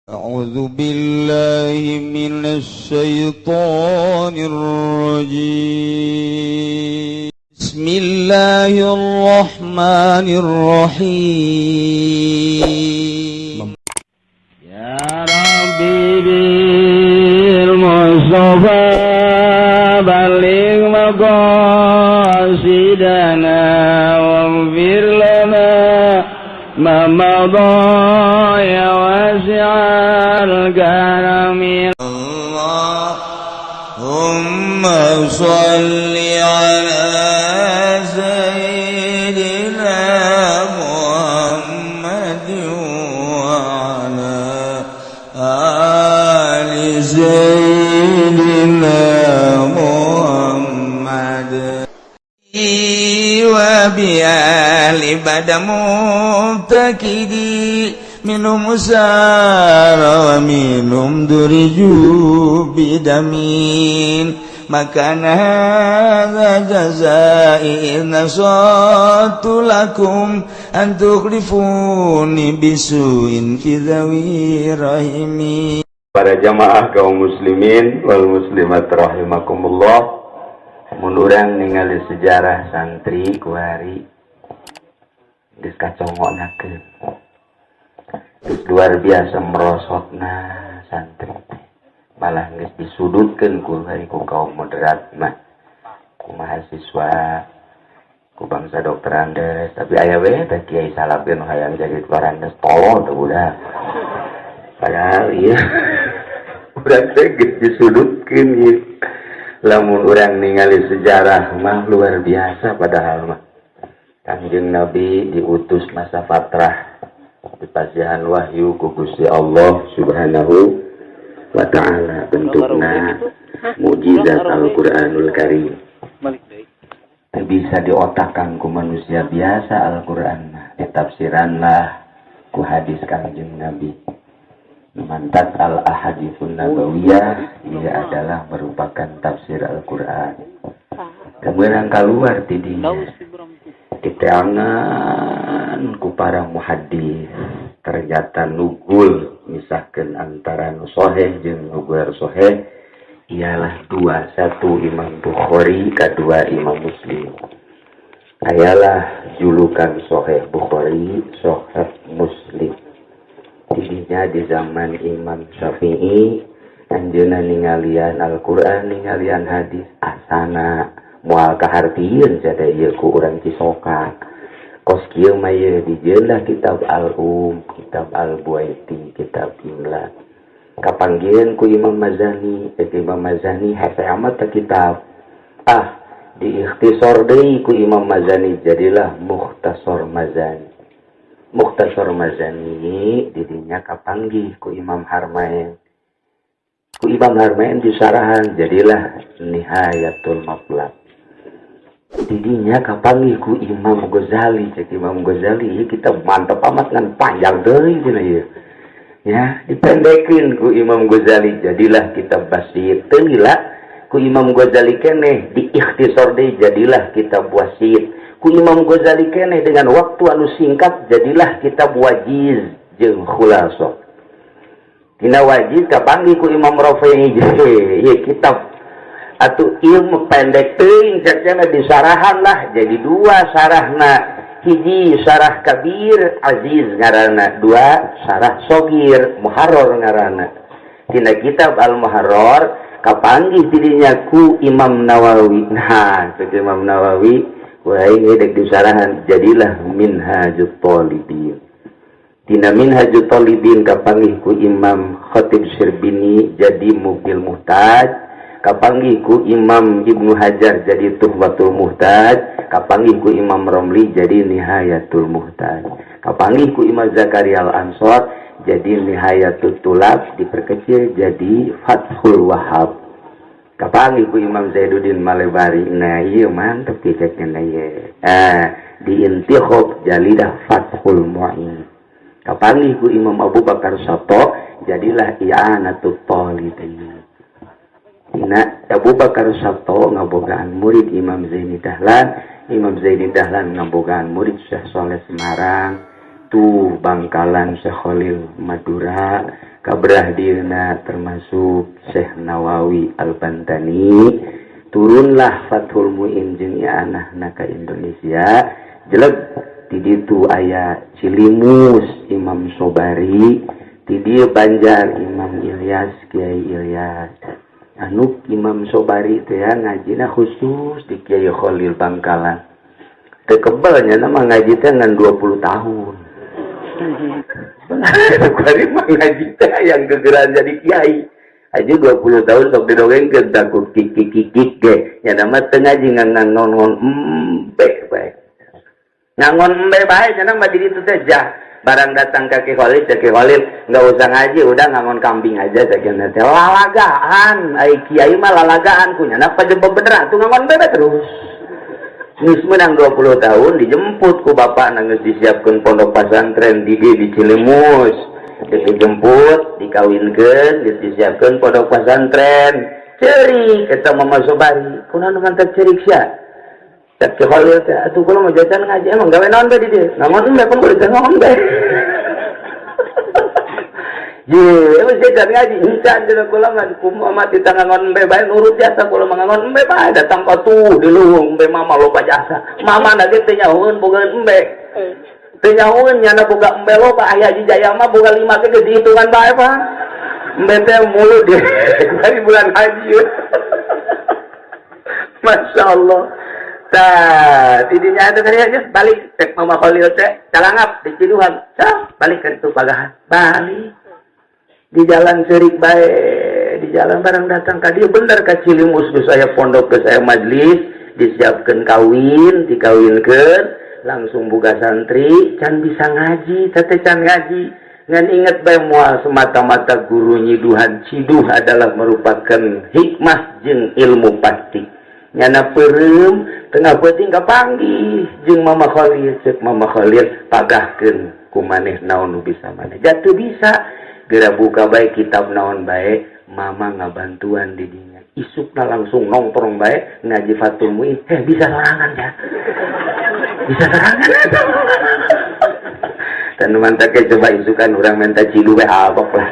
أعوذ بالله من الشيطان الرجيم. بسم الله الرحمن الرحيم. يا ربي بالمصطفى بلغ مقاصدنا واغفر لنا ما مضى يا واسع الكرم. اللهم صل على سيدنا محمد وعلى آل سيدنا محمد وبآل بدا مبتكدي منهم سار ومنهم درجوا بدمين ما كان هذا جزائي إذ نصحت لكم أن تخلفوني بسوء في ذوي رحمي. Para jamaah kaum muslimin wal muslimat rahimakumullah, mun urang ningali sejarah santri kuari geus kacongoknakeun, geus luar biasa merosotna santri teh, malah geus disudutkeun ku hari ku kaum moderat mah, ku mahasiswa, ku bangsa doktorandes. Tapi aya we teh kiai salafin hayang jadi doktorandes, tolol tuh budak. Padahal iya urang teh geus disudutkeun ieu. Lamun urang ningali sejarah mah luar biasa. Padahal mah Kangjeng Nabi diutus masa fatrah, dipasihan wahyu ku Gusti Allah Subhanahu wa Ta'ala, bentukna mukjizat Al-Qur'anul Karim. Teu bisa diotakan ku manusia biasa Al-Qur'an mah, ditafsiran lah ku hadis Kangjeng Nabi. Mantak al ahaditsun nabawiyah ia adalah merupakan tafsir Al-Qur'an. Kemudian keluar tidinya diteangan ku para muhaddis, ternyata nugul misahkan antara nu soheh jeung nu soheh ialah dua: satu Imam Bukhari, kedua Imam Muslim. Ayalah julukan Soheh Bukhari, Soheh Muslim. Tidinya di zaman Imam Syafi'i, anjeunna ningalian Al-Qur'an, ningalian hadis, asana moal kahartieun cenah ieu ku urang Cisoka, kos kieu mah ieu. Dijieunlah kitab Al-Um, kitab Al-Buwaiti, kitab Imla. Kapanggieun ku Imam Mazani. Cek Imam Mazani, hese amat teh kitab ah. Diikhtisar deui ku Imam Mazani, jadilah Mukhtasar Mazani. Mukhtasar Mazani didinya kapanggih ku Imam Harmain. Ku Imam Harmain disarahan, jadilah Nihayatul Matlab. Didinya kapanggih ku Imam Ghazali. Cek Imam Ghazali, ieu kitab mantep amat ngan panjang deui cenah ieu ya. Dipendekin ku Imam Ghazali, jadilah kitab Basit. Teu lila ku Imam Ghazali keneh diikhtisar deui, jadilah kitab Wasit. Ku Imam Ghazali keneh dengan waktu anu singkat jadilah kitab Wajiz jeung Khulasah. Tina Wajiz kapanggih ku Imam Rafi'i, ieu kitab atuh ilmu pendek teuing cek, disarahan lah jadi dua sarahna: hiji sarah kabir, Aziz ngaranna, dua sarah sogir, Muharrar ngaranna. Tina kitab Al Muharrar kapanggih tidinya ku Imam Nawawi. Nah, cek Imam Nawawi, wah, ini dek disarahan, jadilah Minhajut Talibin. Tina Minhajut Talibin kapanggih ku Imam Khatib Sirbini, jadi Mughnil Muhtaj. Kapanggih ku Imam Ibnu Hajar, jadi Tuhfatul Muhtaj. Kapanggih ku Imam Romli, jadi Nihayatul Muhtaj. Kapanggih ku Imam Zakaria Al Ansor, jadi Nihayatul Tulab, diperkecil jadi Fathul Wahab. Kapanggih ku Imam Zainuddin Malebari, nah iya mantep ceknya ieu, ah di Intikhab jadilah Fathul Mu'in. Kapanggih ku Imam Abu Bakar Sato, jadilah I'anatul Talibin. Tina Abu Bakar Sato ngabogaan murid Imam Zaini Dahlan, Imam Zaini Dahlan ngabogaan murid Syekh Soleh Semarang. Tuh Bangkalan Syekh Khalil Madura kabrah dieuna termasuk Syekh Nawawi Al-Bantani. Turunlah Fathul Muin jeung I'anahna ka Indonesia. Jeleg di ditu aya Cilimus Imam Sobari, di dieu Banjar Imam Ilyas, Kiai Ilyas. Anu Imam Sobari teh ngajina khusus di Kiai Khalil Bangkalan. Teu kebelnya nama ngaji teh ngan 20 tahun. Kuari mah ngaji teh yang gegeran jadi kiai. Aja 20 tahun sok didongengkeun takut kik kik kik ge. Nya nama teu ngaji ngan ngangon embe bae. Ngangon embe bae cenah mah di ditu teh jah. Barang datang ke Ki Khalil, Ki Khalil nggak usah ngaji, udah ngangon kambing aja sakieu teh. Lalagaan, ai kiai mah lalagaan kunyana pajebeb bener atuh ngangon bebe terus. Geus menang 20 tahun dijemput ku bapak geus disiapkeun pondok pesantren di di Cilimus. Dijemput, dikawinkeun, geus disiapkeun pondok pesantren. Cerik eta Mama Sobari. Kunaon nu mantap cerik sia? Cek Ki Khalil teh, atuh kula mah jajan ngaji emang gawe naon bae di dieu? Ngangon embe pan kudu ngangon embe. Ye, emang jajan ngaji encan cenah kula mah kumaha mah tita ngangon embe bae nurut jasa kula mah ngangon embe bae datang ka tuh di luhung embe mama loba jasa. Mama na ge teu nyahoeun boga embe. Teu nyahoeun nyana boga embe loba aya Haji Jaya mah boga 5 ge geus dihitungan bae Pak. Embe teh mulut di dari bulan haji. Masya Allah. Tah, tidinya ada kali aja balik cek Mama Khalil teh calangap di Ciduhan. Cah, balik ke itu pagahan. Balik. Di jalan serik bae, di jalan barang datang ka dieu bener ka Cilimus geus aya pondok geus aya majlis, disiapkeun kawin, dikawinkeun, langsung buka santri, can bisa ngaji, teh can ngaji. Ngan inget bae moal semata-mata guru nyiduhan ciduh adalah merupakan hikmah jeung ilmu pasti. Nyana peureum tengah peuting kapanggih jeung Mama Khalil, cek Mama Khalil pagahkeun ku maneh naon nu bisa maneh. Jatuh bisa geura buka bae kitab naon bae, mama ngabantuan di dinya. Isukna langsung nongkrong bae ngaji Fathul Muin. Bisa sorangan ya. Bisa sorangan. Dan mantap coba isukan urang minta cidu bae abok lah.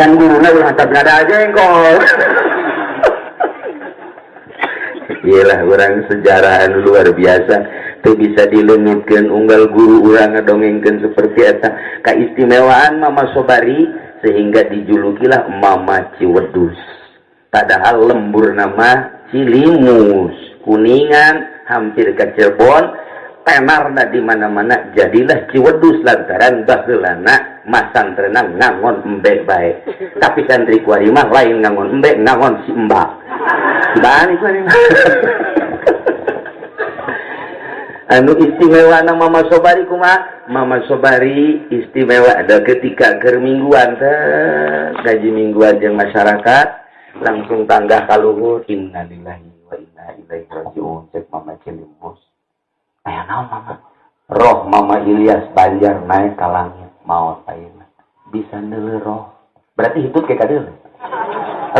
Dan guruna ulah mantap nada aja engkol. Iyalah orang sejarah anu luar biasa teu bisa dileungitkeun unggal guru urang ngadongengkeun seperti eta kaistimewaan Mama Sobari sehingga dijulukilah Mama Ciwedus. Padahal lembur nama Cilimus, Kuningan, hampir ke Cirebon, tenarna di mana-mana jadilah Ciwedus lantaran baheulana masantrenna ngangon embe bae. Tapi santri kuari mah lain ngangon embe, ngangon si embak. Balik kuari mah. Anu istimewa na Mama Sobari kumaha? Mama Sobari istimewa ada ketika keur mingguan teh gaji mingguan jeung masyarakat langsung tanggah ka luhur innalillahi wa inna ilaihi rajiun cek Mama Cilimus. Aya naon Mama? Roh Mama Ilyas Banjar naik ka langit maot ayeuna. Bisa neuleuh roh. Berarti hitut ke kadeuleu.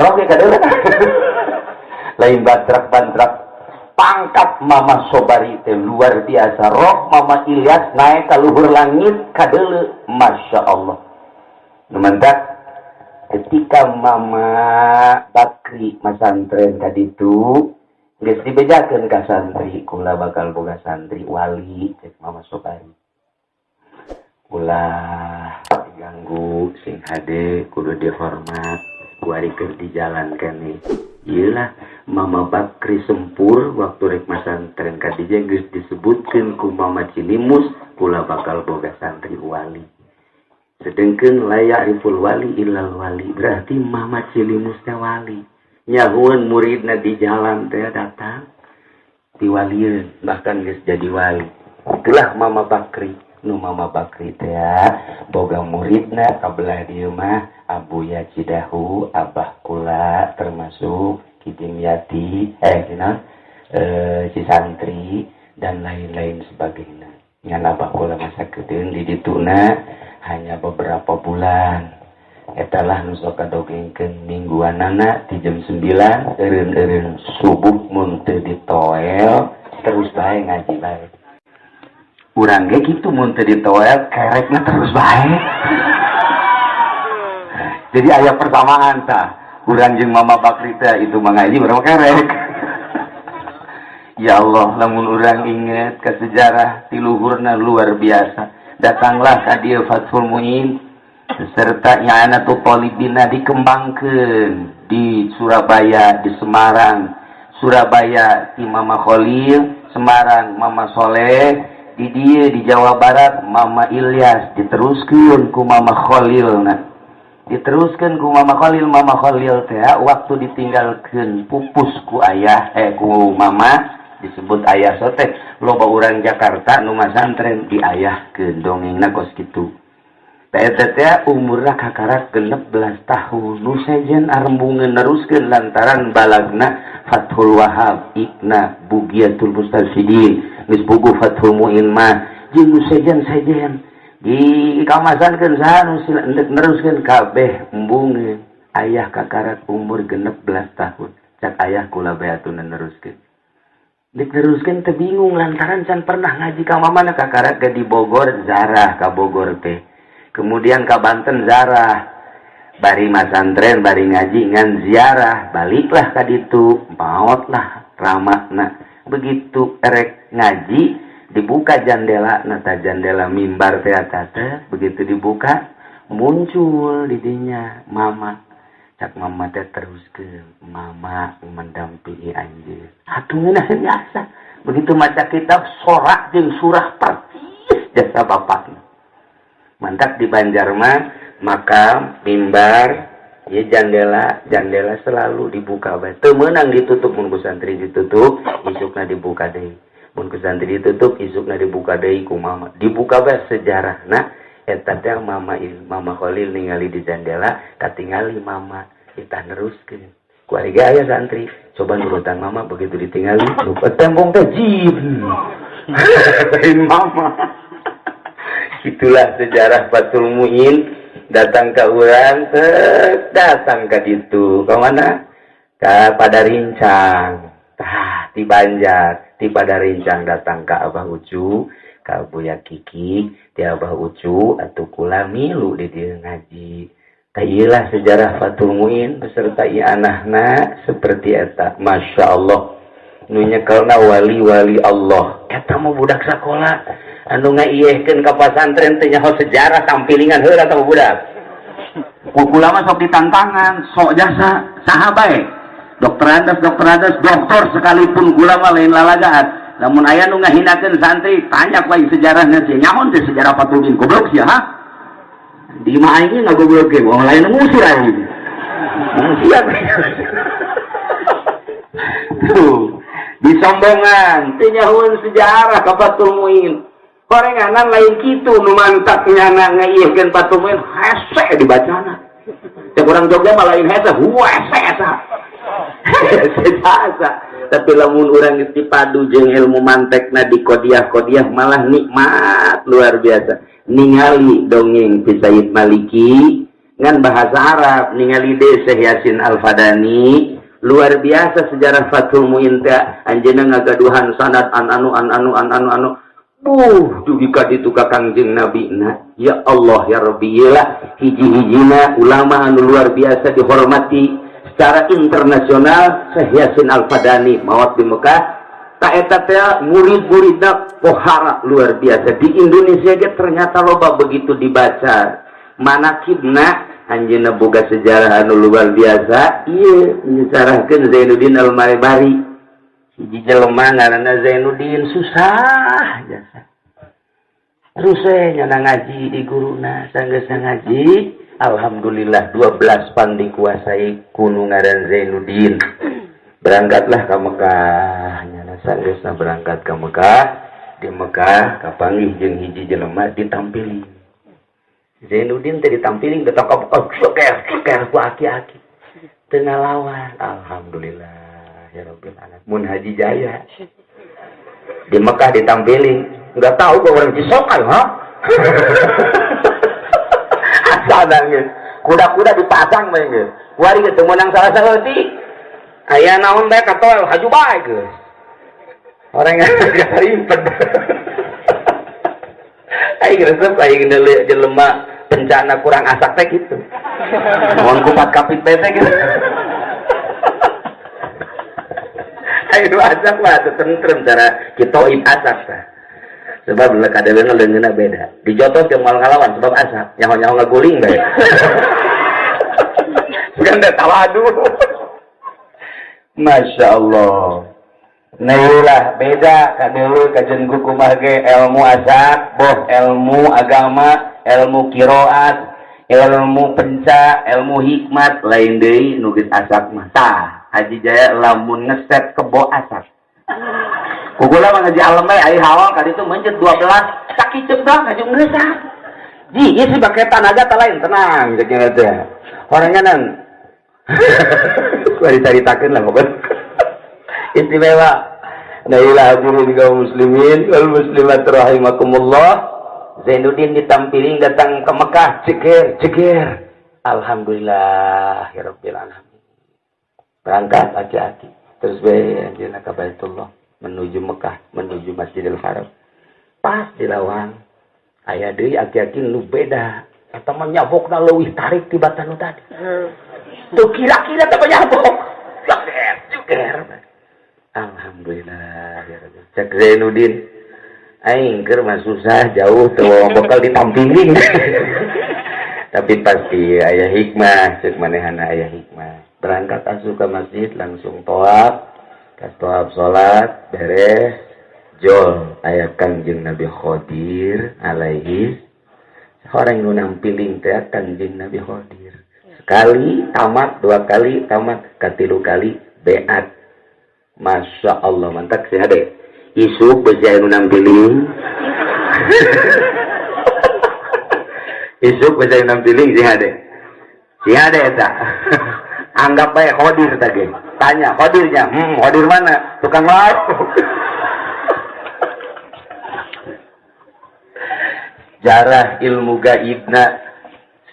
Roh ke kadeuleu. Lain bantrak-bantrak. Pangkat Mama Sobari teh luar biasa. Roh Mama Ilyas naik ka luhur langit kadeuleu. Masya Allah. Numantak ketika Mama Bakri masantren kaditu geus dibejakeun ka santri kula bakal boga santri wali cek Mama Sobari. Ulah diganggu sing hade kudu dihormat kuari keur di jalan keneh. Iyalah Mama Bakri Sempur waktu rek masantren kadija geus disebutkeun ku Mama Cilimus kula bakal boga santri wali. Sedengkeun la ya'riful wali illal wali berarti Mama Cilimus teh wali. Nyahueun muridna di jalan teh datang diwalieun bahkan geus jadi wali. Itulah Mama Bakri. Nu Mama Bakri teh boga muridna kabelah dieu mah Abuya Cidahu, Abah Kula termasuk Kidimyati, Cisantri dan lain-lain sebagainya. Ngan Abah Kula masa kedeung di dituna hanya beberapa bulan. Eta lah nu sok kadogengkeun mingguanana di jam 9 eureun-eureun subuh mun teu ditoel terus bae ngaji bae. Urang ge kitu, mun teu ditoel kerekna terus bae. Jadi aya persamaan tah. Urang jeung Mama Bakri teh itu mah ngaji, urang kerek. Ya Allah, lamun urang inget ke sejarah tiluhurna luar biasa. Datanglah ka dieu Fathul Muin beserta I'anatut Thalibina, dikembangkeun di Surabaya, di Semarang. Surabaya di Mama Khalil, Semarang Mama Soleh, di dieu di Jawa Barat Mama Ilyas, diteruskeun ku Mama Khalil. Nah, diteruskan ku Mama Khalil. Mama Khalil teh waktu ditinggalkan pupus ku ayah, eh, ku mama, disebut ayah sote, loba urang Jakarta nu masantren diayahkeun, dongengna kos kitu. Eta teh umurna kakarak 16 tahun, nu sejen arembungeun neruskeun lantaran balagna Fathul Wahab, Iqna, Bugiyatul Mustarsyidin, geus buku Fathul Muin mah jeung nu sejen-sejen di kamasankeun saha nu neruskeun kabeh embungeun. Ayah kakarak umur 16 tahun, cak ayah, "Kula bae atuh neruskeun." Diteruskan teh bingung lantaran can pernah ngaji ka mana. Kakarak ke di Bogor, zarah ka Bogor teh, kemudian ka Banten zarah, bari masantren bari ngaji ngan ziarah, baliklah ka ditu, maot lah ramakna. Begitu erek ngaji, dibuka jandela nata, jandela mimbar teh teh. Begitu dibuka, muncul didinya mama. Cak mama teh, "Teruskeun." Mama mendampingi anjeun atuh ngeunah biasa. Begitu maca kitab, sorak jeung surah persis jasa bapakna. Mantap, di Banjar mah maka mimbar ya jandela, jandela selalu dibuka bae, teu meunang ditutup. Mun ku santri ditutup, isukna dibuka deui. Mun ku santri ditutup, isukna dibuka deui ku mama. Dibuka bae sejarahna. Eta teh mama, Mama Khalil ningali di jandela, katingali mama kita neruskeun. Ku ari aya santri coba nurutan mama, begitu ditingali lupa tembong teh jin lain mama. Itulah sejarah Fathul Muin datang ke urang, datang ke ditu, ke mana, ke Padarincang. Tah, di Banjar di Padarincang datang ke Abah Ucu, ka Buya Kiki. Di Abah Ucu atau kula milu di dia ngaji. Tah, sejarah Fathul Muin beserta anakna seperti eta. Masya Allah, nu nyekelna wali-wali Allah. Eta mah budak sakola anu ngaiyehkeun ka pasantren teh nyaho sejarah tampilingan heula tah budak. Ku kula mah sok ditantangan, sok jasa saha bae, dokter andas, dokter andas, dokter sekalipun, kula mah lain lalagaan. Lamun aya nu ngahinakeun santri, tanya ku aing sejarahnya sih nyaho teh sejarah Fathul Muin. Goblok sia, ha, di imah aing ge ngagoblok ge, wong lain ngusir aing. Siap tuh disombongan teu nyahoeun sejarah ka Fathul Muin. Horenganan lain kitu, nu mantak nyana ngaiyehkeun Fathul Muin hese dibacana. Cek urang Jogja mah lain hese, huese eta. Hese jasa. Tapi lamun urang geus dipadu jeung ilmu mantekna di kodiah-kodiah malah nikmat luar biasa. Ningali dongeng ti Sayyid Maliki ngan bahasa Arab, ningali deui Syekh Yasin Al-Fadani, luar biasa sejarah Fathul Muin teh. Anjeunna ngagaduhan sanad an anu an anu an anu anu buh dugi ka ditu ka Kangjeng Nabi na. Ya Allah ya Rabbi, ieu hiji-hijina ulama anu luar biasa dihormati secara internasional, Syekh Yasin Al-Fadani, maot di Mekah. Tak eta teh murid-muridna pohara luar biasa. Di Indonesia ge ternyata loba. Begitu dibaca manakibna, anjeunna boga sejarah anu luar biasa. Ieu nyesarahkeun Zainuddin Al-Malebari, hiji jelema ngaranna Zainuddin, susah jasa. Terus we nyana ngaji di guruna. Sanggeus ngaji, alhamdulillah 12 pan dikuasai ku nu ngaran Zainuddin. Berangkatlah ke Mekah nyana. Sanggeusna berangkat ke Mekah, di Mekah kapanggih jeung hiji jelema, ditampilin. Zainuddin teh ditampilin, ditangkap, oh, ceker ceker ku aki-aki, teu ngalawan. Alhamdulillah ya rabbil alamin. Mun Haji Jaya di Mekah ditampilin, nggak tahu gua orang Cisokan, ha, asana geus kuda-kuda dipasang bae geus wari geus teu meunang salah saeutik, aya naon bae katoel haju bae geus, orang nggak ribet. Aing resep aing jelema bencana kurang asak teh gitu. Mun kupat kapit teh gitu. Aing nu asak mah teu tentrem cara kitoib asak tah. Sebab kadeuleuhna leungeunna beda. Dijotos jeung moal ngalawan sebab asak, nyaho-nyaho ngaguling bae. Bukan teh tawadu. Masya Allah. Nah beda kadeuleuh kajen kumaha ge ilmu asak, boh ilmu agama, ilmu qiraat, ilmu penca, ilmu hikmat lain deui nu geus asak mah. Tah, Haji Jaya lamun ngeset kebo asak. Kukula mah ngaji alam bae ai hawal ka ditu mencet 12 sakiceuk dah ngaji ngeusah. Ji, ieu sih bake tanaga teh lain tenang ceuk nya teh. Orangnya nan. Kuari caritakeun lah pokoknya. Istimewa. Nah ila hadirin kaum muslimin wal muslimat rahimakumullah. Zainuddin ditampiling datang ke Mekah, ceger, ceger. Alhamdulillah ya rabbil alamin. Berangkat aki-aki. Terus bae anjeunna ka Baitullah menuju Mekah, menuju Masjidil Haram. Pas di lawang aya deui aki-aki nu beda. Eta mah nyabokna leuwih tarik tibatan nu tadi. Tuh kira-kira teh nyabok. Ceger, ceger. Alhamdulillah ya Rabbi. Cek Zainuddin aing keur mah susah jauh teu bakal ditampiling. Tapi pasti aya hikmah, cek manehana aya hikmah. Berangkat asup ke masjid langsung tawaf, ka tawaf salat beres jol aya Kangjeng Nabi Khadir alaihi. Orang nu nampiling teh Kangjeng Nabi Khadir. Sekali tamat, dua kali tamat, katilu kali beat. Masya Allah, mantap sih adek. Isuk besi anu nampiling. Isuk besi anu nampiling sih adek. Sih adek eta. Anggap bae Khodir tadi. Tanya Khodirnya, Khodir mana? Tukang lauk. Sejarah ilmu gaibna,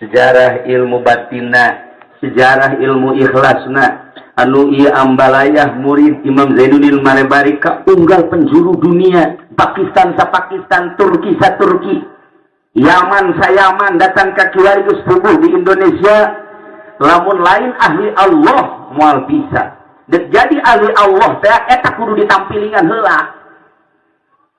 sejarah ilmu batinna, sejarah ilmu ikhlasna. Anu ieu ambalayah murid Imam Zainuddin Malebari ka unggal penjuru dunia, Pakistan sa Pakistan, Turki sa Turki, Yaman sa Yaman, datang ka kiwari geus puguh di Indonesia. Lamun lain ahli Allah moal bisa. Dek jadi ahli Allah teh eta kudu ditampilingan heula.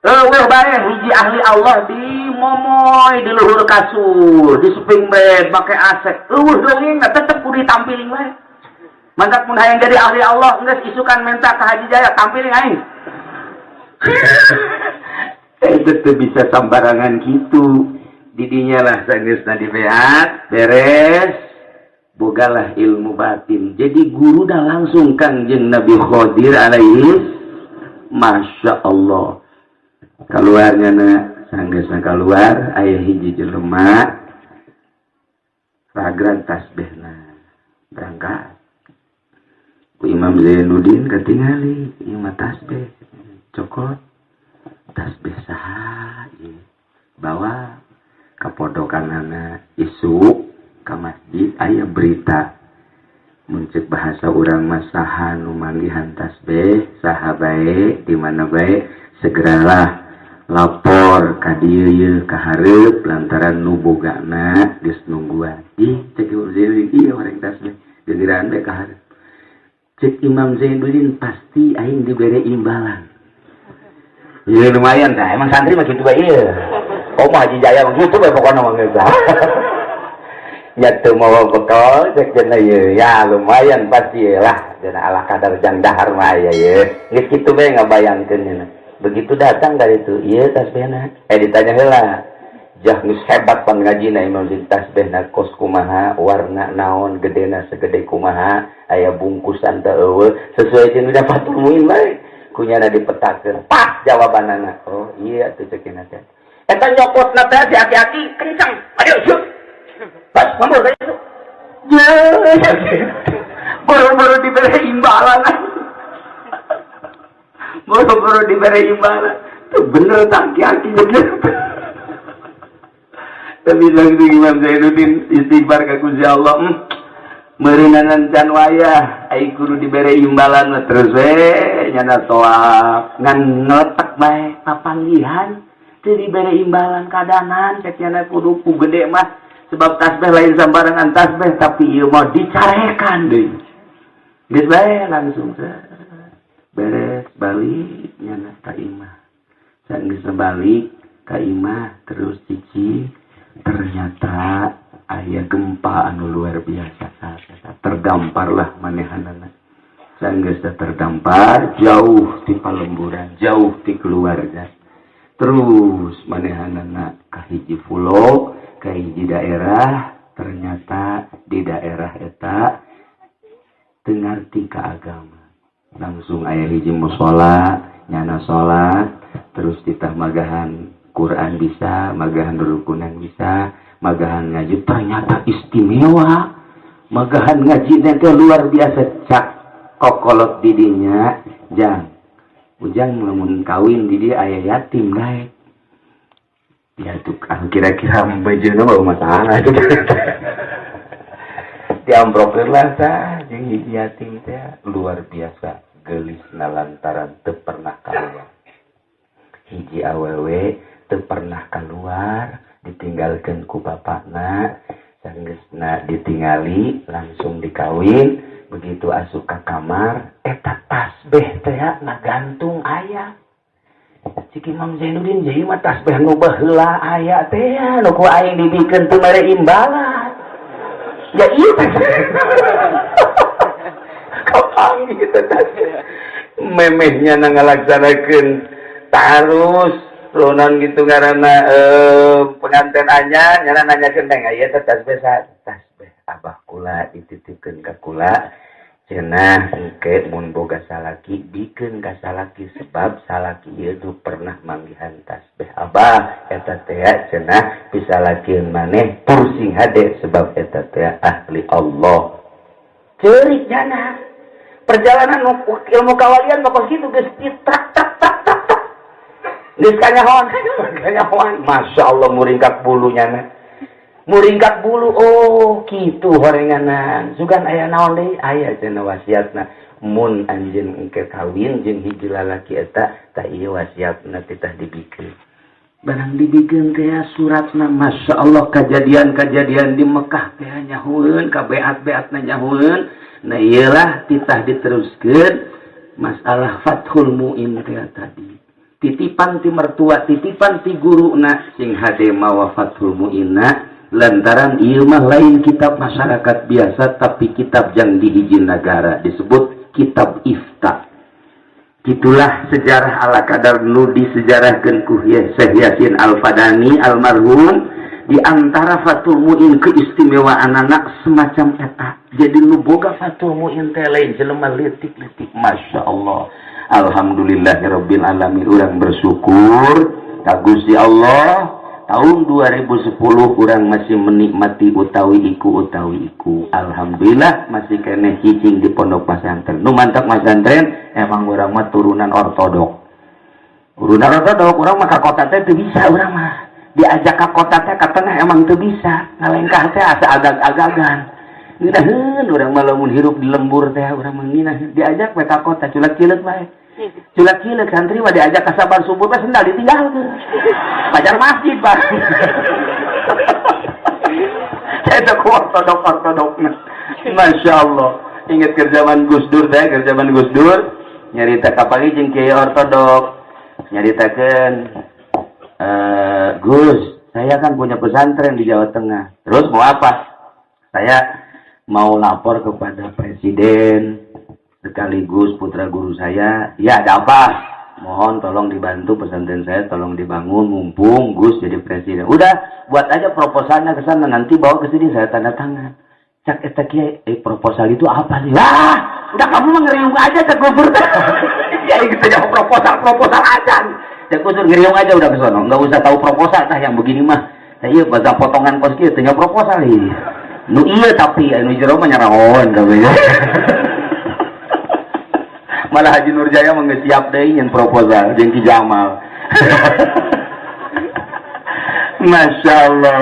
Eueuh bae hiji ahli Allah di momoy di luhur kasur, di spring bed make AC. Eueuh dongeng tetep kudu ditampiling bae. Mantap mun hayang jadi ahli Allah geus isukan minta ka Haji Jaya tampiling aing. Itu teu bisa sambarangan kitu. Didinya lah sageusna dibeat, beres, bogalah ilmu batin. Jadi guru dah langsung Kangjeng Nabi Khadir alaihi. Masya Allah. Keluarnya na sanggeusna keluar aya hiji jelema ragran tasbihna berangkat. Ku Imam Zainuddin katingali ieu mah tasbih cokot tasbih saha ieu bawa ka podokanana isuk ka masjid aya berita mun ceuk bahasa urang mah saha nu manggihan tasbih saha bae di mana bae segeralah lapor ka dieu ieu ka hareup lantaran nu bogana geus nungguan. Ih cek Imam Zainuddin ieu orang tasbih gegeran bae ka hareup. Cek Imam Zainuddin pasti aing dibere imbalan. Iya lumayan dah, emang santri mah kitu bae ieu. Oh mah Haji Jaya mah kitu bae pokona mah geus. Ya teu mawa bekal cek cenah ieu. Ya lumayan pasti lah, cenah ala kadar jang dahar mah aya ieu. Geus kitu bae ngabayangkeun cenah. Begitu datang dari itu, ieu tasbihna. Ditanya heula. Jah geus hebat pan ngajina Imam Zain tasbihna kos kumaha, warna naon, gedena segede kumaha, aya bungkusan teu eueuh, sesuai jeung dapat tumuin bae. Kunyana dipetakeun. Pas jawabanana. Oh iya tuh ceukina teh. Eta nyokotna teh si aki-aki kencang. Ayo syuk. Pas ngomong kayak itu. Boro-boro dibere imbalan. Boro-boro dibere imbalan. Tuh bener tak aki-aki gitu. Tapi langsung Imam Zainuddin istighfar ka Gusti Allah. Meureunanan can wayah ai kudu dibere imbalan mah terus we nyana toak ngan ngeletak bae papanggihan Teu dibere imbalan kadanan, cek nyana kudu ku gede mah, sebab tasbih lain sembarangan tasbih, tapi ieu mau dicarekan deui. Geus bae, langsung beres, balik nyana ka imah. Geus balik ka imah, terus cici, ternyata aya gempa anu luar biasa, tergamparlah manehanana. Sanggeus terdampar, jauh ti palemburan, jauh ti keluarga, terus manehanana ka hiji pulau, ka hiji daerah. Ternyata di daerah eta teu ngarti ka agama. Langsung aya hiji musola, nyana salat, terus ditah magahan Quran bisa, magahan rukunan bisa, magahan ngaji. Ternyata istimewa magahan ngaji nanti, luar biasa. Cak kokolot didinya, "Jang, Ujang lamun kawin di dia aya yatim daek ya." Tuh, kira-kira bejana mau masalah diamprokeun lah tah jeung hiji yatim teh. Luar biasa gelis lantaran teu pernah keluar, hiji awewe teu pernah keluar, ditinggalkan ku bapakna. Sanggeusna ditingali, langsung dikawin. Begitu asup ka kamar, eta tasbeh teh ngagantung aya. Cik Imam Zainuddin, "Jadi mah tasbeh nu baheula aya teh, nu ku aing dibikeun teu mere imbalan." Ya iya teh. Kapanggih kita tasbeh. Memehnya na ngalaksanakeun tarus lunan gitu karena pengantin anyar, nyana nanyakeun teh, "Ieu teh tasbeh tasbeh abah kula, dititipkeun ka kula, cenah engke mun boga salaki bikeun ka salaki, sebab salaki ieu tuh pernah manggihan tasbeh abah eta teh, cenah bisa lakieun maneh tur sing hade, sebab eta teh ahli Allah." Ceurik nyana. Perjalanan ilmu kawalian mah kos kitu, geus trak trak trak trak trak, geus kanyahoan kanyahoan. Masya Allah, muringkak bulu nyana, muringkak bulu. "Oh kitu horenganan, sugan aya naon deui?" "Aya," cenah, "wasiatna mun anjeun engke kawin jeung hiji lalaki eta tah, ieu wasiatna." Titah dibikeun, barang dibikeun teh suratna, Masya Allah, kejadian-kejadian di Mekah teh nyahueun, ka beat-beatna nyahueun. Nah, iyalah titah diteruskeun masalah Fathul Muin teh tadi, titipan ti mertua, titipan ti guruna, sing hade mawa Fathul Muinna, lantaran ieu mah lain kitab masyarakat biasa, tapi kitab yang dihiji negara, disebut kitab ifta. Itulah sejarah ala kadar nu disejarahkeun ku Syekh Yasin Al-Fadani almarhum. Di antara Fathul Muin, keistimewaan anak semacam eta. Jadi nu boga Fathul Muin teh lain jelema leutik-leutik. Masya Allah, alhamdulillahirabbil alamin, urang bersyukur ka Gusti Allah, tahun 2010 urang masih menikmati utawi iku utawi iku. Alhamdulillah masih keneh cicing di pondok pesantren. Nu mantap pesantren, emang urang mah turunan ortodok, turunan ortodok. Urang mah ka kota teh teu bisa. Urang mah diajak ke kota teh, ka tengah, emang teu bisa ngalengkah teh, asa agag-agagan. Ngeunaheun urang mah lamun hirup di lembur teh. Urang mah ngeunaheun diajak we ka kota, culak-cileuk bae, culak-cileuk. Santri mah diajak ka sabar subuh mah sendal ditinggalkeun pajar masjid, Pak. Eta ku ortodok ortodokna. Masya Allah, inget ke zaman Gus Dur teh, ke zaman Gus Dur nyarita kapanggih jeung kiai ortodok, nyaritakeun, "Gus, saya kan punya pesantren di Jawa Tengah." "Terus mau apa?" "Saya mau lapor kepada presiden sekaligus putra guru saya." "Ya, ada apa?" "Mohon tolong dibantu pesantren saya, tolong dibangun mumpung Gus jadi presiden." "Udah, buat aja proposalnya ke sana, nanti bawa ke sini, saya tanda tangan." Cak eta kiai, "Eh, proposal itu apa nih?" "Lah, udah, kamu mah ngeriung aja," cek Gus Dur. Ya gitu jawab, proposal proposal aja. Cek Gus Dur, "Ngeriung aja udah ke sono, nggak usah tahu proposal tah yang begini mah. Iya, bahasa potongan kos kieu teu proposal ieu. Nu iya, tapi anu jero mah nyaraon kabeh." Malah Haji Nurjaya mah geus siap deui nyen proposal jeung Ki Jamal. Masya Allah.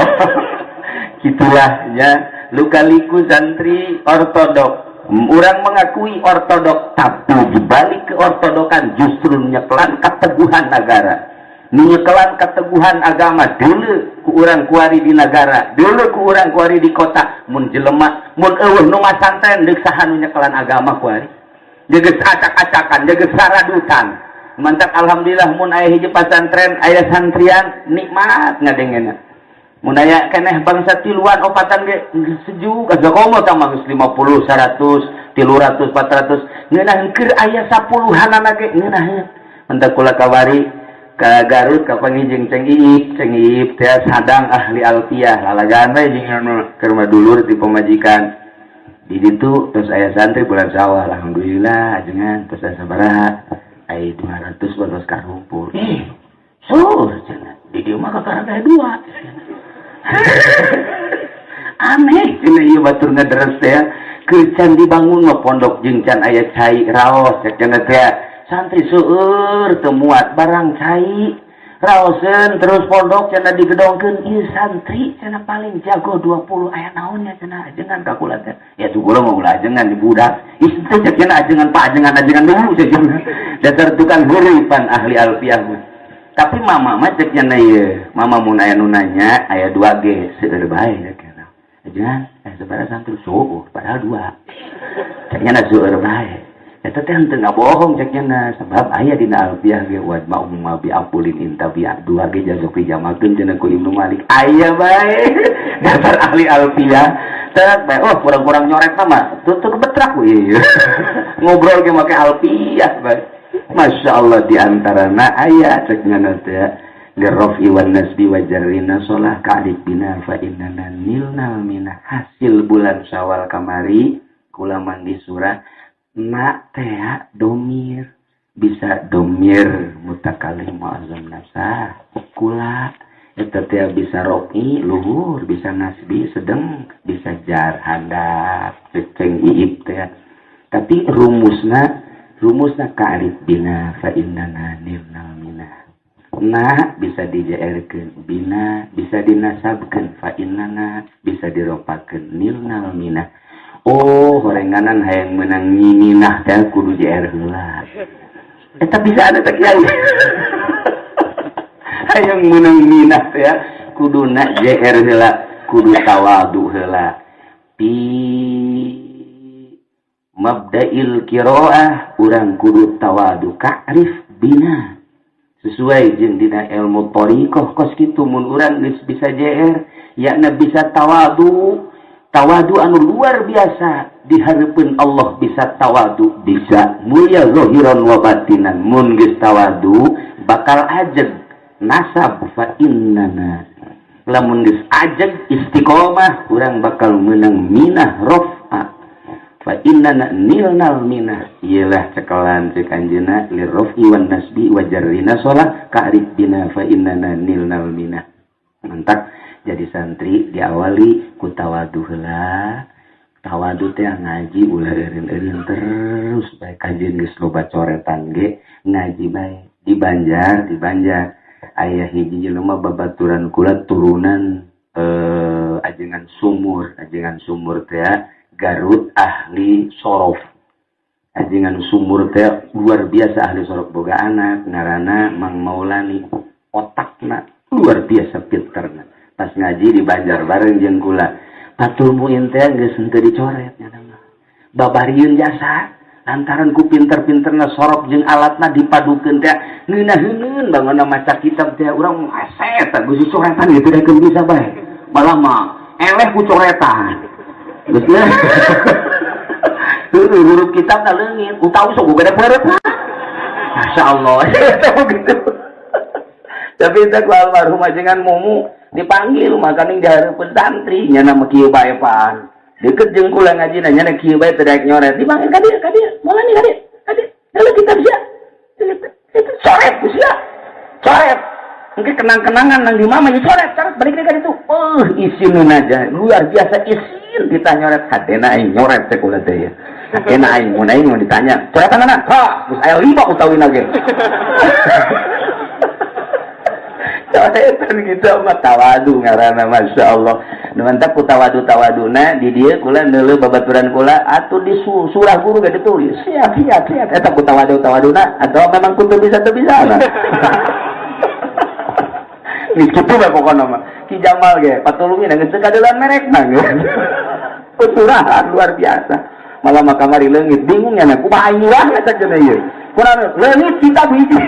Gitulah ya luka-liku santri ortodok. Orang mengakui ortodok, tapi dibalik keortodokan justru nyeklan keteguhan negara. Nu nyekelan keteguhan agama dulu ku urang kuari di negara, dulu ku urang kuari di kota. Mun jelema, mun euweuh nu masantren, deuk saha nu nyekelan agama kuari? Geus acak-acakan, geus saradutan. Mantap, alhamdulillah mun aya hiji pasantren, aya santrian, nikmat ngadengena. Mun aya keneh bangsa tiluan opatan ge sejuk asa komo tah mah geus 50, 100, 300, 400 ngeunah keur aya 10-hanana ge ngeunaheun. Mantap, kula kawari ka Garut kapanggih jeung Ceng Iip. Ceng Iip teh sadang ahli alfiah, lalagaan we jeung anu keur mah dulur ti pamajikan. Di ditu terus aya santri bulan Syawal, alhamdulillah ajengan terus aya sabaraha? Aya 200 batos karumpul. Eh, sur cenah. Di dieu mah kakara aya dua. Aneh cenah ieu batur ngederes teh keur can dibangun mah pondok jeung can aya cai raos cek cenah teh. Santri seueur teu muat barang cai raoseun, terus pondok cenah digedongkeun, ieu santri cenah paling jago 20, aya naonnya cenah ajengan ka kula teh. Ya tuh kula mah ulah ajengan di budak ih teh cek cenah, ajengan pak, ajengan ajengan dulu cek cenah, dasar tukang huripan ahli alfiah mah. Tapi mama mah cek cenah ieu mama mun aya nu nanya aya 2 ge seueur bae cek cenah. Ajengan eh sabaraha santri? Seueur, padahal dua cek cenah, seueur bae. Eta teh henteu ngabohong cek nya, sebab aya dina alfiah ge wajma umma bi apulin intabi, dua ge jago pijamakeun cenah ku Ibnu Malik. Aya bae dasar ahli alfiah teh bae. Oh, kurang-kurang nyoret mah tutur betrak ieu ngobrol ge make alfiah bae. Masya Allah, di antarana aya cek nya teh lirrafi wan nasbi wa jarrina sholah ka'rif bina fa innana nilnal minah. Hasil bulan Syawal kamari kula mandi surah na teh domir, bisa domir mutakalim muazzam nafsa kula eta teh, bisa rofi luhur, bisa nasbi sedang, bisa jar handap ceng iip teh. Tapi rumusna, rumusna ka'rif bina fa innana nilnal minah. Na bisa dijaerkeun bina, bisa dinasabkeun fa innana, bisa diropakeun nilnal minah. Oh, horenganan hayang menang minah teh kudu JR heula. Eta bisa ada teh kiai, hayang menang minah teh kuduna JR heula, kudu tawadu heula. Pi mabda'il qiraah urang kudu tawadu, ka'rif bina sesuai jeung dina ilmu thariqah kos kitu. Mun urang geus bisa JR yakna bisa tawadu, tawadu anu luar biasa di hareupeun Allah, bisa tawadu, bisa mulia zahiran wa batinan. Mun geus tawadu bakal ajeg nasab fa innana. Lamun geus ajeg istiqomah, urang bakal menang minah rofa fa innana nilnal minah. Iyalah cekelan cek anjeunna lirrafi wan nasbi wa jarrina sholah ka'rif bina fa innana nilnal minah. Mantap, jadi santri diawali ku tawadu heula. Tawadu teh ngaji ulah eureun-eureun, terus bae kajeun geus loba coretan ge ngaji bae. Di Banjar, di Banjar aya hiji jelema babaturan kula, turunan ajengan sumur. Ajengan sumur teh Garut, ahli sorof. Ajengan sumur teh luar biasa ahli sorof, boga anak ngaranna Mang Maulani, otakna luar biasa pinterna. Pas ngaji di Banjar bareng jeung kula Fathul Muin teh geus henteu dicoret nya mah, babarieun jasa lantaran ku pinter-pinterna sorop jeung alatna dipadukeun teh ngeunaheun bangunna maca kitab teh. Urang hese teh geus coretan gitu teh bisa bae, malah mah eleh ku coretan geus lah. Huruf kitab na leungit utawi sok gede peureut. Masya Allah gitu. Tapi itu ku almarhum ajengan Mumu dipanggil makaning di hareupeun santri nya nama kieu bae pan deket jeung kula ngaji nanya na kieu bae teu daek nyoret. Dipanggil ka dieu, ka dieu, Maulani, ka dieu, ka dieu, dalam kitab sia itu coret ku sia, coret. Mungkin kenang-kenangan nang di mama ya, coret, coret, balik ka ditu. Oh, isin aja luar biasa, isin kita nyoret. Hatena aing nyoret teh kula teh ya, hatena aing mun aing mun ditanya coretan mana, ha geus aya lima utawina ge coretan gitu mah. Tawadu ngaranna, Masya Allah. Nu mantap ku tawadu tawaduna di dieu kula neuleuh babaturan kula atuh di surah guru ge ditulis siap siap siap. Eta ku tawadu tawaduna atau memang kudu bisa teu bisa. Geus kitu bae pokona mah. Ki Jamal ge patulungin geus teu kadeuleuan merekna ge. Curahan luar biasa. Malah mah kamari leungit bingung nya kumaha aing lah cek cenah ieu. Kurang leungit kita hiji.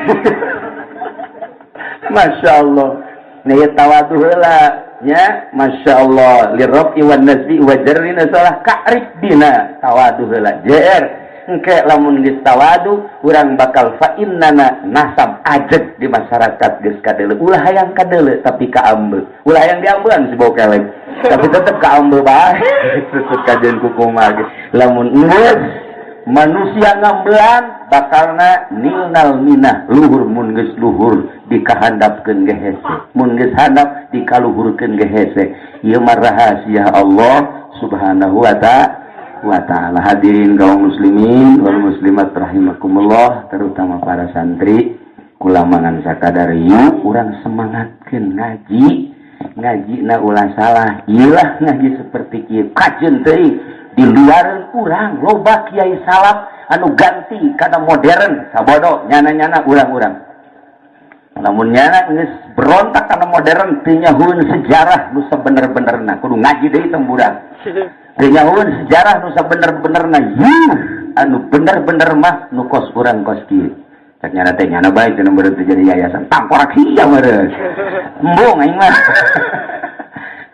Masya Allah. Nah ieu tawadu heula nya, Masya Allah, lirrafi wan nasbi wa jarri nasalah ka'rif bina tawadu heula JR engke lamun geus tawadu urang bakal fa innana nasab ajeg di masyarakat geus kadeuleu ulah hayang kadeuleu tapi kaambe ulah hayang diambean si bau kelek tapi tetep kaambe bae susut kajian kukumaha ge lamun geus manusia ngambean bakalna nilnal minah luhur mun geus luhur dikahandapkeun ge hese mun geus handap dikaluhurkeun ge hese. Ieu mah rahasia Allah Subhanahu wa ta'ala. Hadirin kaum muslimin wal muslimat rahimakumullah, terutama para santri, kula mangan sakadar yuk urang semangatkeun ngaji. Ngaji na ulah salah ilah ngaji seperti kieu kajeun teuing di luar urang loba kiai salaf anu ganti kana modern sabodo nyana-nyana urang-urang namun nyana geus berontak kana modern teu nyahueun sejarah nu sabener-benerna kudu ngaji deui tong budak teu nyahueun sejarah nu sabener-benerna yuh anu bener-bener mah nu kos urang kos kieu cek nyana teh nyana bae cenah meureun teu jadi yayasan tangkorak hia meureun embung aing mah.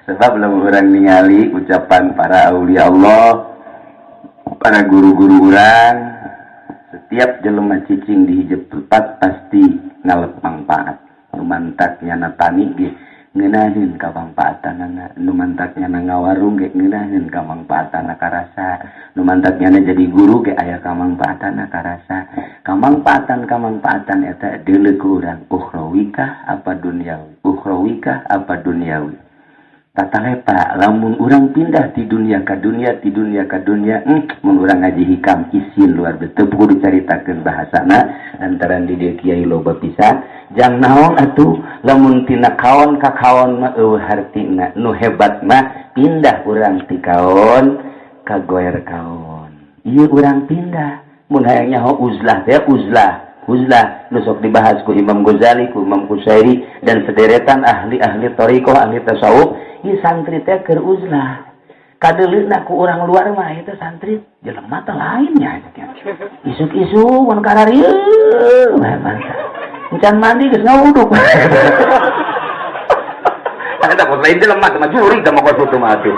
Sebab lamun urang ningali ucapan para aulia Allah, para guru-guru urang, setiap jelema cicing di hiji tempat pasti ngalep manfaat. Nu mantak nyana tani ge ngeunaheun kamangfaatanana, nu mantak nyana ngawarung ge ngeunaheun kamangfaatana karasa, nu mantak nyana jadi guru ge aya kamangfaatana karasa. Kamangfaatan-kamangfaatan eta deuleu ku urang ukhrawi kah apa duniawi, ukhrawi kah apa duniawi. Tata lepa lamun urang pindah di dunia ka dunia di dunia ka dunia mun urang ngaji hikam isin luar biasa kudu dicaritakeun bahasana lantaran di dieu kiai loba pisan jang naon atuh lamun tina kaon ka kaon mah eueuh hartina nu hebat mah pindah urang ti kaon ka goer kaon ieu urang pindah mun hayang nyaho uzlah teh uzlah uzlah nu sok dibahas ku Imam Ghazali, ku Imam Qusyairi dan sederetan ahli-ahli thariqah, ahli tasawuf. Ieu santri teh keur uzlah kadeuleuna ku urang luar mah eta santri jelema teh lainnya isuk-isuk mun kararieu encan mandi geus ngawuduk. Eta kos lain jelema teh mah jurig teh mah kos kitu mah atuh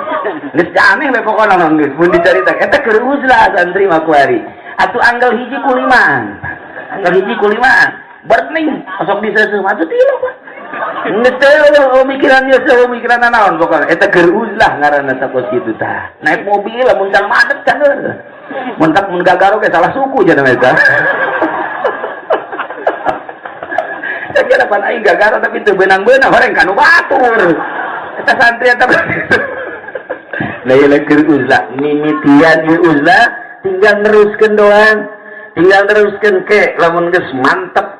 geus aneh we pokona mah geus mun dicarita eta keur uzlah santri mah kuari atuh anggal hiji ku limaan anggal hiji ku limaan berning osok diseuseum atuh tilu Pak. Geus teu mikiran ieu teu mikiran naon pokona eta keur uzlah ngaranna teh kos kitu tah. Naik mobil lamun can madet cager. Mun tak mun gagaro ge salah suku cenah eta. Sakieu pan aing gagaro tapi teu beunang-beunang horeng ka nu batur. Eta santri eta. Lah ieu keur uzlah mimitian ieu uzlah tinggal neruskeun doang. Tinggal neruskeun ke lamun geus mantep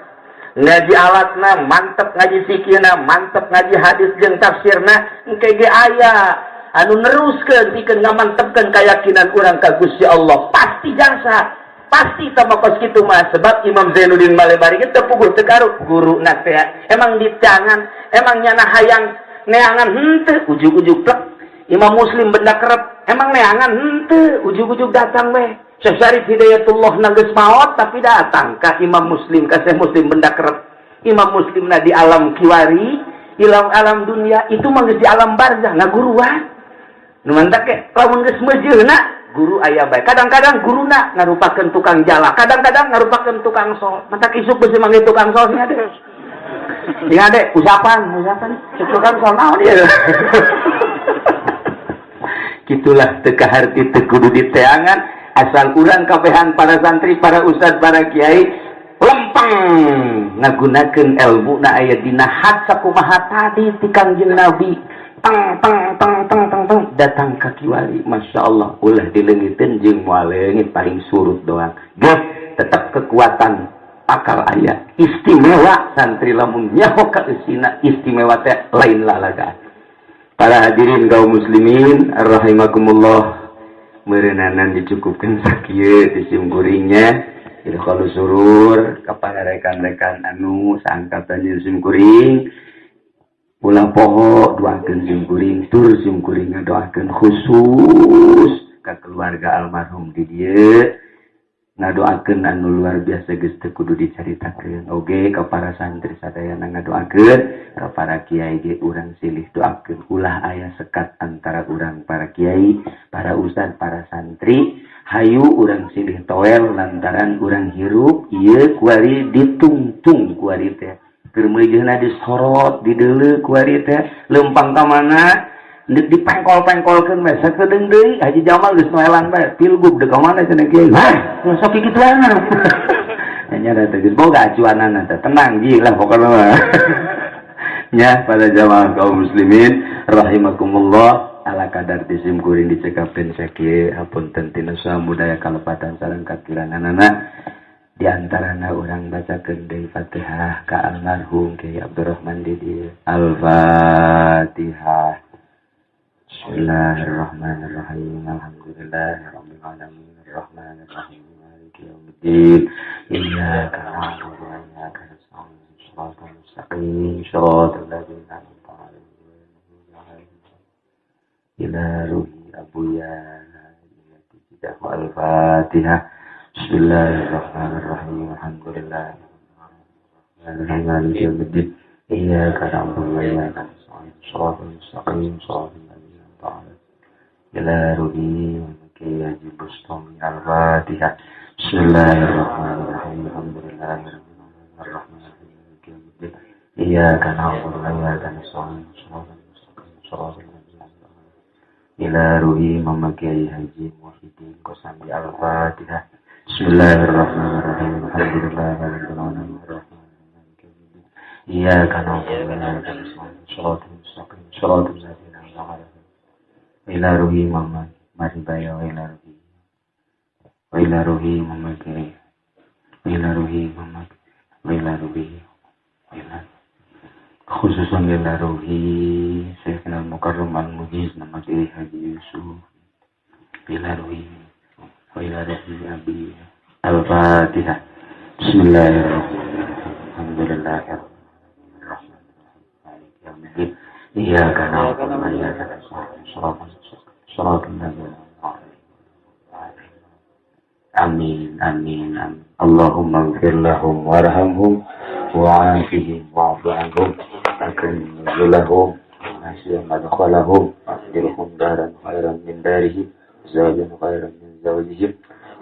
ngaji alatna, mantep ngaji fikihna, mantep ngaji hadis jeung tafsirna, engke ge aya anu neruskeun pikeun ngamantepkeun keyakinan urang ka Gusti Allah. Pasti jangsa, pasti tambah kos kitu mah sebab Imam Zainuddin Malebari ge teu puguh teu karuk guruna teh emang di tangan, emang nyana hayang neangan henteu ujug-ujug plek. Imam Muslim benda kerep, emang neangan henteu ujug-ujug datang weh. Syekh Syarif Hidayatullah geus maot tapi datang ka Imam Muslim, ka Syekh Muslim benda kerep. Imam Muslim na di alam kiwari, alam alam dunia itu mah geus di alam barzah ngaguruan. Nu mantak ke lamun geus meujeuhna guru aya bae. Kadang-kadang guruna ngarupakeun tukang jala, kadang-kadang ngarupakeun tukang sol. Mantak isuk geus manggil tukang sol nya deh. Sing ade usapan, usapan cek tukang sol naon ieu. Gitulah teu kaharti teu kudu diteangan asal urang kabehan para santri, para ustad, para kiai lempeng ngagunakeun ilmu na aya dina hat sakumaha tadi ti Kangjeng Nabi teng teng teng teng teng teng datang ka kiwari. Masya Allah ulah dileungiteun jeung moal leungit paling surut doang geh tetap kekuatan akal aya istimewa santri lamun nyaho ka eusina istimewa teh lain lalagaan. Para hadirin kaum muslimin rahimakumullah, meureunanan dicukupkan sakieu ti simkuringnya. Idkhalus surur kepada rekan-rekan anu saangkatan jeung simkuring. Ulah poho doakeun sim kuring, tur sim kuring ngadoakeun khusus ka keluarga almarhum di dieu, ngadoakeun anu luar biasa geus teu kudu dicaritakeun. Oge ka para santri sadayana ngadoakeun, ka para kiai ge urang silih doakeun, ulah aya sekat antara urang para kiai, para ustad, para santri. Hayu urang silih toel lantaran urang hirup ieu kuari ditungtung, kuari teh keur meujeuhna disorot, dideuleu, kuari teh leumpang ka mana deuk dipengkol-pengkolkeun bae. Sakedeung deui Haji Jamal geus noelan bae pilgub, deuk ka mana cenah kiai. Hah, sok kikituan nya da teh geus boga acuanana teh. Tenang ji lah pokona mah nya. Pada jamaah kaum muslimin rahimakumullah, ala kadar di sim kuring dicekapkeun sakieu, hapunten tina samudaya kalepatan sareng kakiranganana. Di antarana urang bacakeun deui Fatihah ka almarhum Kiai Abdurrahman di dieu. Al-Fatihah. Bismillahirrahmanirrahim. Alhamdulillahirabbil alamin, arrahmanirrahim, maliki yaumiddin, iyyaka na'budu wa iyyaka nasta'in, shiratal mustaqim, shiratal ladzina an'amta 'alaihim. Ila ruhi abuya. Al-Fatihah. Bismillahirrahmanirrahim. Alhamdulillah. Maliki yaumiddin. Iyyaka na'budu wa iyyaka nasta'in. Shiratal mustaqim. Shiratal ladzina an'amta 'alaihim. Ila ruhi Kiai Haji Bustami. Al-Fatihah. Bismillahirrahmanirrahim. Alhamdulillahirabbil alamin. Arrahmanirrahim. Maliki yaumiddin. Iyyaka na'budu wa iyyaka nasta'in. Shiratal mustaqim. Shiratal ladzina an'amta 'alaihim. Ila ruhi Mama Kiai Haji Muhyiddin Kosambi. Al-Fatihah. Bismillahirrahmanirrahim. Alhamdulillahirabbil alamin. Arrahmanirrahim. Maliki yaumiddin. Iyyaka na'budu wa iyyaka nasta'in. Shiratal mustaqim. Shiratal ladzina an'amta 'alaihim. Ila ruhi Mama Maribaya, wa ila ruhi, wa ila ruhi Mama Kiai, wa ila ruhi Mama, wa ila ruhi, wa ila khususan ila ruhi Syekhina Al-Mukarram Al-Mujiz Mama Kiai Haji Yusuf, ila ruhi, wa ila ruhi Abi. Al-Fatihah. Bismillahirrahmanirrahim. Alhamdulillahirabbil alamin. Iyyaka na'budu wa iyyaka nasta'in. Shiratal mustaqim. Shiratal ladzina an'amta 'alaihim. Amin, amin, amin. Allahumma ighfir lahum warhamhum wa'afihim wa'fu anhum, akrim nuzulahum, wasi' madkhalahum, abdilhum daran khairan min darihim, zawjan khairan min zawjihim,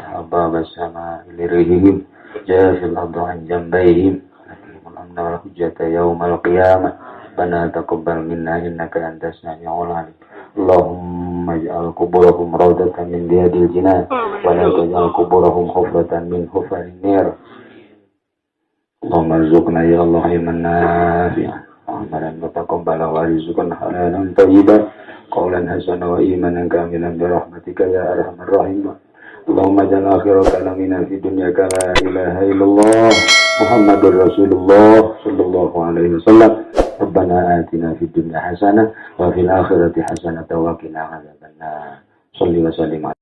ababa sama'i lirihim, jafil ardu an jambayhim, atimul amna wal hujjata yawmal qiyamah. Rabbana taqabbal minna innaka antas samiul alim. Allahumma ij'al kuburahum rawdatan min riyadil jinan wa la taj'al kuburahum hufratan min hufarin nar. Allahumma rzuqna ya Allah ilman nafi'an wa amalan mutaqabbala wa rizqan halalan thayyiban, qawlan hasana wa imanan kamilan bi rahmatika ya arhamar rahimin. Allahumma ij'al akhira kalamina fi dunya la ilaha illallah Muhammadur Rasulullah sallallahu alaihi wasallam. Rabbana atina fid dunya hasanah wa fil akhirati hasanah wa qina adzabannar. Shalli wa sallim.